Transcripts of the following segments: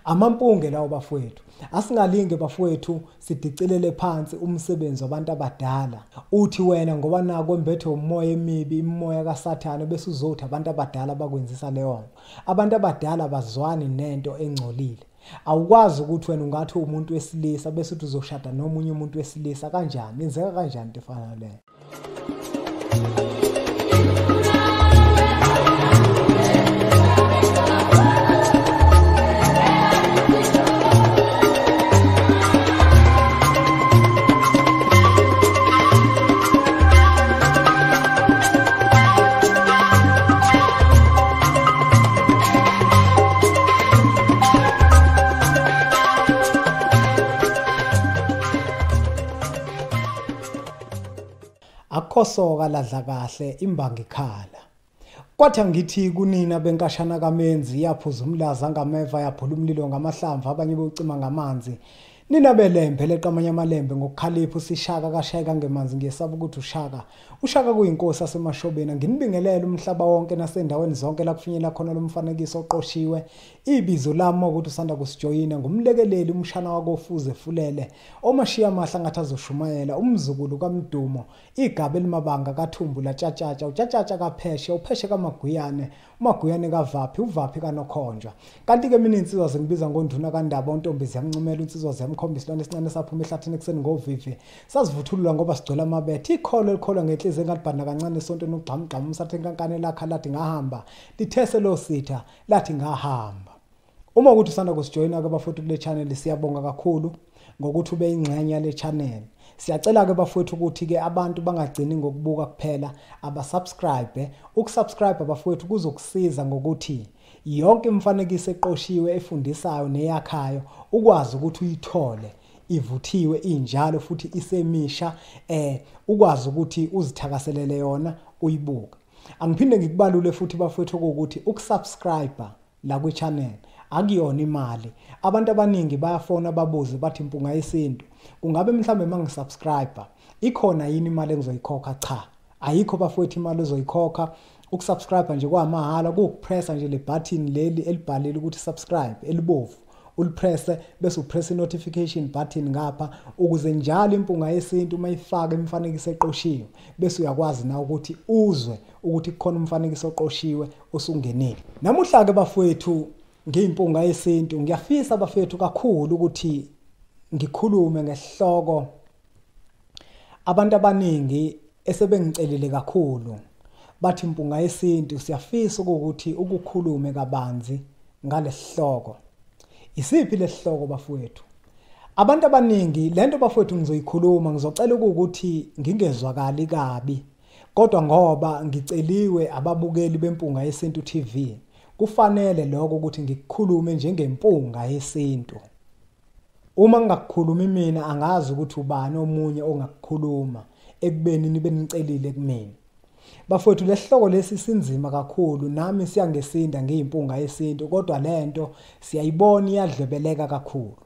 Amampunge lawo bafowethu. Asingalinge bafowethu sidicilele phansi umsebenzi wabantu abadala. Uthi wena ngoba nako embethe umoya emibi, imoya kaSathane, bese uzothi abantu abadala bakwenzisa leyo nto. Abantu abadala bazwani nento engcolile. Awukwazi ukuthi wena ungathi umuntu wesilisa bese uthi uzoshada nomunye umuntu wesilisa. Kanjani? Yenzeka kanjani into efana naleyo? Akhosoka ladla kahle imbangi ikhala. Kwathi ngithi kunina benkashana kaMenzi, yaphuza umlaza ngameva, yaphula umlilo ngamahlamvu, abanye bewucima ngamanzi. Nina belembe leqamanye amalembe ngokukhalipha usishaka kashayeka ngemanzi, ngiyesaba ukuthi ushaka. Ushaka kuyinkosi asemashobeni. Nginibingelele umhlaba wonke nasendaweni zonke la kufinyela khona lo mfanekiso oqoshiwe. Ibizo lami ukuthi usanda kusijoyina ngumlekeleli umshana wakofuze fulele omashiya amahla ngathi azoshumayela, umzukulu kaMdumo, igaba elimabanga kaThumbu latshatshatsha, utshatshatsha kaPheshe, uPheshe kaMaguyane, uMaguyane kaVaphi, uVaphi kaNokhonjwa. Kanti ke mina insizwa zingibiza ngonduna kaNdaba, untombi ziyamncumela, insizwa ziyamkhombisa isilwane esincane saphuma ehlathini ekuseni ngovivi, sazivuthulula ngoba sigcwele amabethe. Ikholo elikholwa ngenhliziyo engalibhanda kancane esontweni, ugxamugxamu umsathe nkankane lakha lathi ngahamba, lithese lo sitha lathi ngahamba. Uma ukuthi usanda kusijoyina ke bafowethu kule channel, siyabonga kakhulu ngokuthi ube ingxenye yale channel. Siyacela ke bafowethu ukuthi ke abantu bangagcini ngokubuka kuphela, abasubscribe. Ukusubscribe bafowethu kuzokusiza ngokuthi yonke imifanekiso eqoshiwe efundisayo neyakhayo ukwazi ukuthi uyithole ivuthiwe injalo futhi isemisha, ukwazi ukuthi uzithakaselele yona uyibuke. Angiphinde ngikubalule futhi bafowethu ukuthi ukusubscribe la kwi channel akuyona imali. Abantu abaningi bayafona babuze bathi Mpunga Yesintu, kungabe mhlambe mangisubscribe ikhona yini imali engizoyikhokha? Cha, ayikho bafowethu imali ozoyikhokha. Ukusubscribe nje kwamahhala, kuwukupressa nje le button leli elibhalile ukuthi subscribe elibovu, ulipresse bese upress i-notification button ngapha, ukuze njalo Impunga Yesintu uma ifaka imifanekiso eqoshiwe bese uyakwazi na ukuthi uzwe ukuthi kukhona umfanekiso oqoshiwe osungenile. Namuhla ke bafowethu ngiyiMpunga Yesintu, ngiyafisa bafowethu kakhulu ukuthi ngikhulume ngesihloko abantu abaningi esebengicelile kakhulu. Bathi Mpunga Yesintu siyafisa ukuthi ukukhulume kabanzi ngalesihloko. Isiphi lesihloko bafowethu? Abantu abaningi lento bafowethu ngizoyikhuluma, ngizocela ukuthi ngingezwakali kabi, kodwa ngoba ngiceliwe ababukeli beMpunga Yesintu TV, kufanele lokho ukuthi ngikukhulume njengempunga yesintu. Uma ngingakukhulumi mina angazi ukuthi ubani omunye ongakukhuluma ekubeni nibe nicelile kumina. Bafowethu lesihloko lesi sinzima kakhulu, nami siyangesinda ngiyimpunga yesintu, kodwa lento siyayibona iyadlebeleka kakhulu.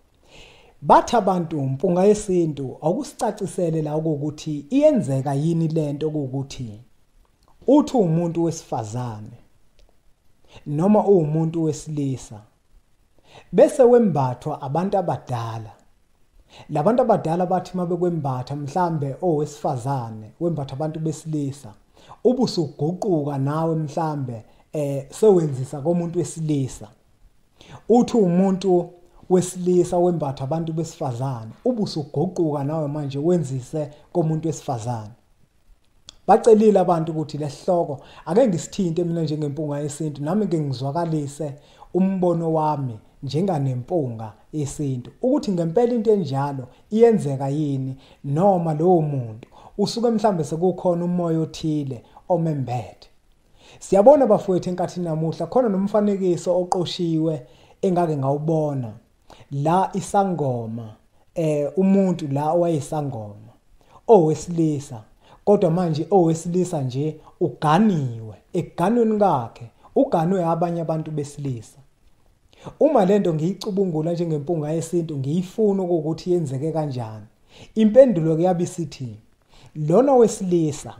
Bathi abantu Mpunga Yesintu akusicacisele la ukuthi iyenzeka yini lento ukuthi uthi umuntu wesifazane noma uwumuntu wesilisa bese wembathwa abantu abadala. Labantu abadala bathi mabekwembatha mhlambe owesifazane wembatha abantu besilisa, ubusuguquka nawe mhlambe sewenzisa komuntu wesilisa. Uthi umuntu wesilisa wembatha abantu besifazane, ubusuguquka nawe manje wenzise komuntu wesifazane. Bacelile abantu ukuthi lesihloko ake ngisithinte mina njengempunga yesintu, nami ke ngizwakalise umbono wami njenganempunga yesintu ukuthi ngempela into enjalo iyenzeka yini, noma lowo muntu usuke mhlambe sekukhona umoya othile omembethe. Siyabona bafowethu enkathini namuhla khona nomfanekiso oqoshiwe engake ngawubona la isangoma, umuntu la owayesangoma owesilisa, kodwa manje owesilisa nje uganiwe, ekuganweni kwakhe uganwe abanye abantu besilisa. Uma lento ngiyicubungula njengempunga yesintu ngiyifuna ukuthi yenzeke kanjani, impendulo kuyabe isithi lona wesilisa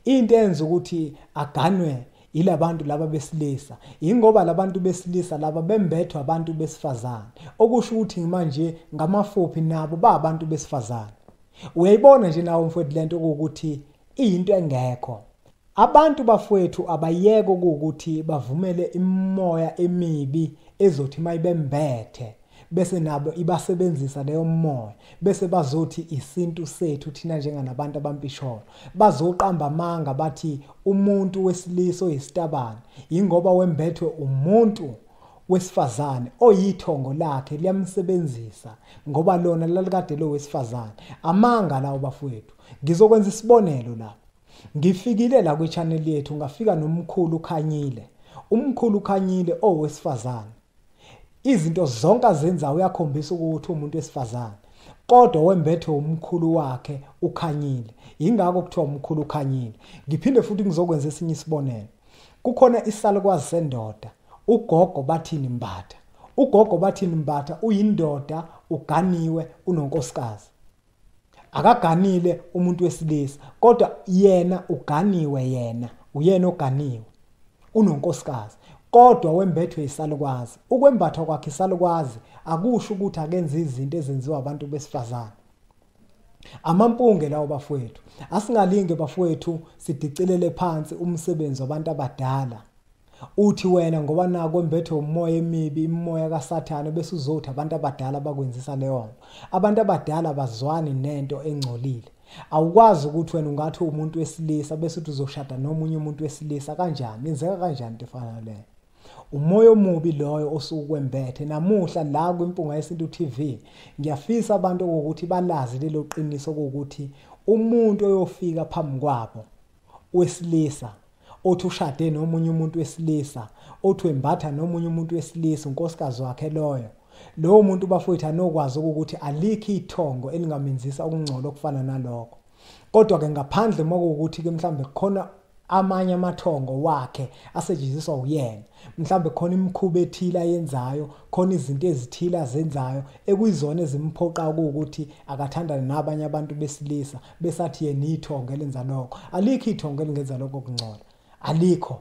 into enza ukuthi aganwe Ilabantu laba besilisa, ingoba labantu besilisa laba bembethwa abantu besifazane, okusho ukuthi manje ngamafuphi nabo ba abantu besifazane. Uyayibona nje nawo mfowethu lento ukuthi iyinto engekho. Abantu bafowethu abayeke ukuthi bavumele imimoya emibi ezothi mayibembethe bese nabo ibasebenzisa leyo moya, bese bazothi isintu sethu thina njenganabantu abampisholo. Bazoqamba amanga bathi umuntu wesilisa oyisitabane ingoba wembethwe umuntu wesifazane oyithongo lakhe liyamsebenzisa ngoba lona lalikade lo wesifazane. Amanga lawo bafowethu. Ngizokwenza isibonelo la. Ngifikile la kwi-channel yethu ngafika nomkhulu Khanyile. Umkhulu Khanyile owesifazane, izinto zonke azenzayo uyakhombisa ukuthi umuntu wesifazane, kodwa wembethwe umkhulu wakhe uKhanyile. Ingakho kuthiwa umkhulu uKhanyile. Ngiphinde futhi ngizokwenza esinye isibonelo. Kukhona isalukwazi sendoda, ugogo Bathini Mbatha. Ugogo Bathini Mbatha uyindoda, uganiwe, unonkosikazi. Akaganile umuntu wesilisa, kodwa yena uganiwe, yena uyena oganiwe, unonkosikazi, kodwa wembethwe isalukwazi. Ukwembathwa kwakhe isalukwazi akusho ukuthi akenze izinto ezenziwa abantu besifazane. Amampunge lawo bafowethu. Asingalinge bafowethu sidicilele phansi umsebenzi wabantu abadala. Uthi wena ngoba nako wembethwe umoya emibi, imimoya kaSathane, bese uzothi abantu abadala bakwenzisa leyo nto. Abantu abadala bazwani nento engcolile. Awukwazi ukuthi wena ungathi umuntu wesilisa bese uthi uzoshada nomunye umuntu wesilisa. Kanjani? Yenzeka kanjani into efana naleyo? Umoya omubi loyo osukwembethe. Namuhla la kwiMpunga Yesintu TV ngiyafisa abantu ukuthi balazi lelo qiniso ukuthi umuntu oyofika phambi kwabo wesilisa othi ushade nomunye umuntu wesilisa, othi wembatha nomunye umuntu wesilisa, unkosikazi wakhe loyo, lowo muntu bafowethu anokwazi ukuthi alikho ithongo elingamenzisa ukungcola okufana nalokho. Kodwa ke ngaphandle makuwukuthi ke mhlambe khona amanye amathongo wakhe asetshenziswa uyena, mhlambe khona imikhuba ethile ayenzayo, khona izinto ezithile azenzayo ekuyizona ezimphoqa ukuthi akathandane nabanye abantu besilisa, besathi yena ithongo elenza lokho. Alikho ithongo elingenza lokho kungcola, alikho.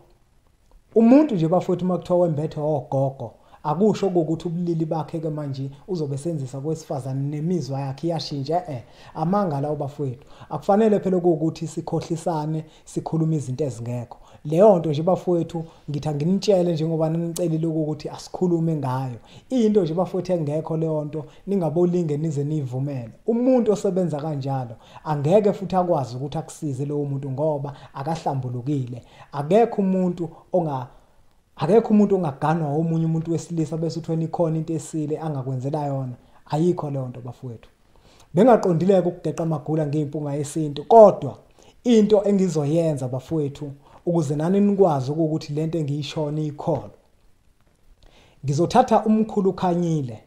Umuntu nje bafowethu makuthiwa wembethwe ogogo, akusho ukuthi ubulili bakhe ke manje uzobe senzisa kwesifazane nemizwa yakhe iyashintsha. Amanga lawo bafowethu. Akufanele phela ukuthi sikhohlisane sikhuluma izinto ezingekho. Leyo nto nje bafowethu ngithi anginitshele njengoba nicelile ukuthi asikhulume ngayo. Into nje bafowethu engekho leyo nto, ningabolinge nize nivumele. Umuntu osebenza kanjalo angeke futhi akwazi ukuthi akusize lowo muntu ngoba akahlambulukile. Akekho umuntu ongaganwa omunye umuntu wesilisa bese uthi ikhona into esile angakwenzela yona. Ayikho leyo nto bafowethu. Bengaqondileke ukugeqa amagula ngeimpunga yesintu, kodwa into engizoyenza bafowethu ukuze nani nikwazi ukuthi lento engiyishona ikholo, ngizothatha umkhulu Khanyile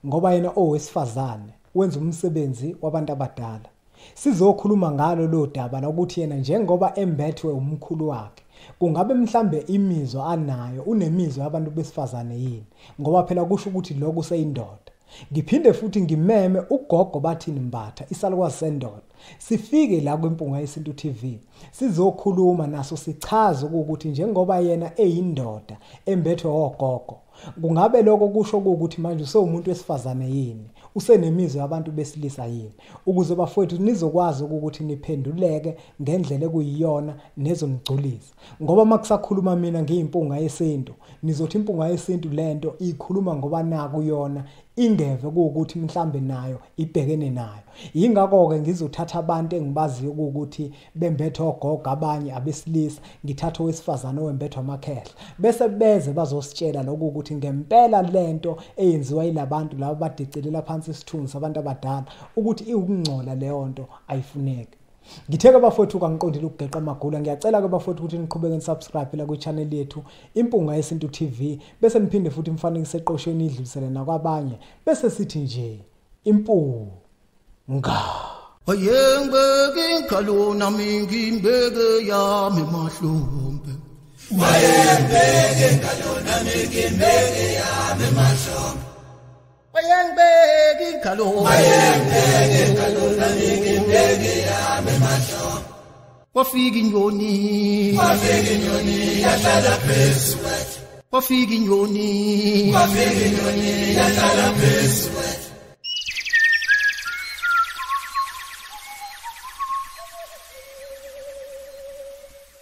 ngoba yena owesifazane wenza umsebenzi wabantu abadala. Sizokhuluma ngalo lo daba lokuthi yena njengoba embethwe umkhulu wakhe, kungabe mhlambe imizwa anayo unemizwa yabantu besifazane yini, ngoba phela kusho ukuthi lokhu useyindoda. Ngiphinde futhi ngimeme ugogo Bathini Mbatha, isalukwazi sendoda, sifike la kwiMpunga Yesintu TV sizokhuluma naso, sichaze ukuthi njengoba yena eyindoda embethwe ogogo, kungabe lokho kusho ukuthi manje usewumuntu wesifazane yini, usenemizwa yabantu besilisa yini, ukuze bafowethu nizokwazi ukuthi niphenduleke ngendlela ekuyiyona nezonigculisa. Ngoba makusakhuluma mina ngiyimpunga yesintu, nizothi impunga yesintu lento ikhuluma ngoba naku yona ingeve ukuthi mhlambe nayo ibhekene nayo. Yingakho ke ngizothatha abantu engibaziyo ukuthi bembethe ogogo, abanye abesilisa, ngithatha owesifazane owembethwe amakhehla, bese beze bazositshela lokhu ukuthi ngempela lento eyenziwa yilabantu laba badicilela phansi isithunzi sabantu abadala ukuthi iwukungcola leyo nto ayifuneki. Ngitheke bafowethu kangiqondile ukugeqa amagula. Ngiyacela ke bafowethu ukuthi niqhubeke nisubscribe la kwi-channel yethu Impunga Yesintu TV, bese niphinde futhi imfanekiso eqoshweni idlulisele nakwabanye, bese sithi nje impunga. Wayengibeke ingalo nami ngimbeke yami emahlombe. Wayengibeke ingalo nami ngimbeke yami emahlombe. Wayengibeke ingalo, wayengibeke ingalo nami ngimbeke yami emahlombe. Wafika inyoni, Wafika inyoni yahlala phezu kwethu. Wafika inyoni, Wafika inyoni yahlala phezu kwethu.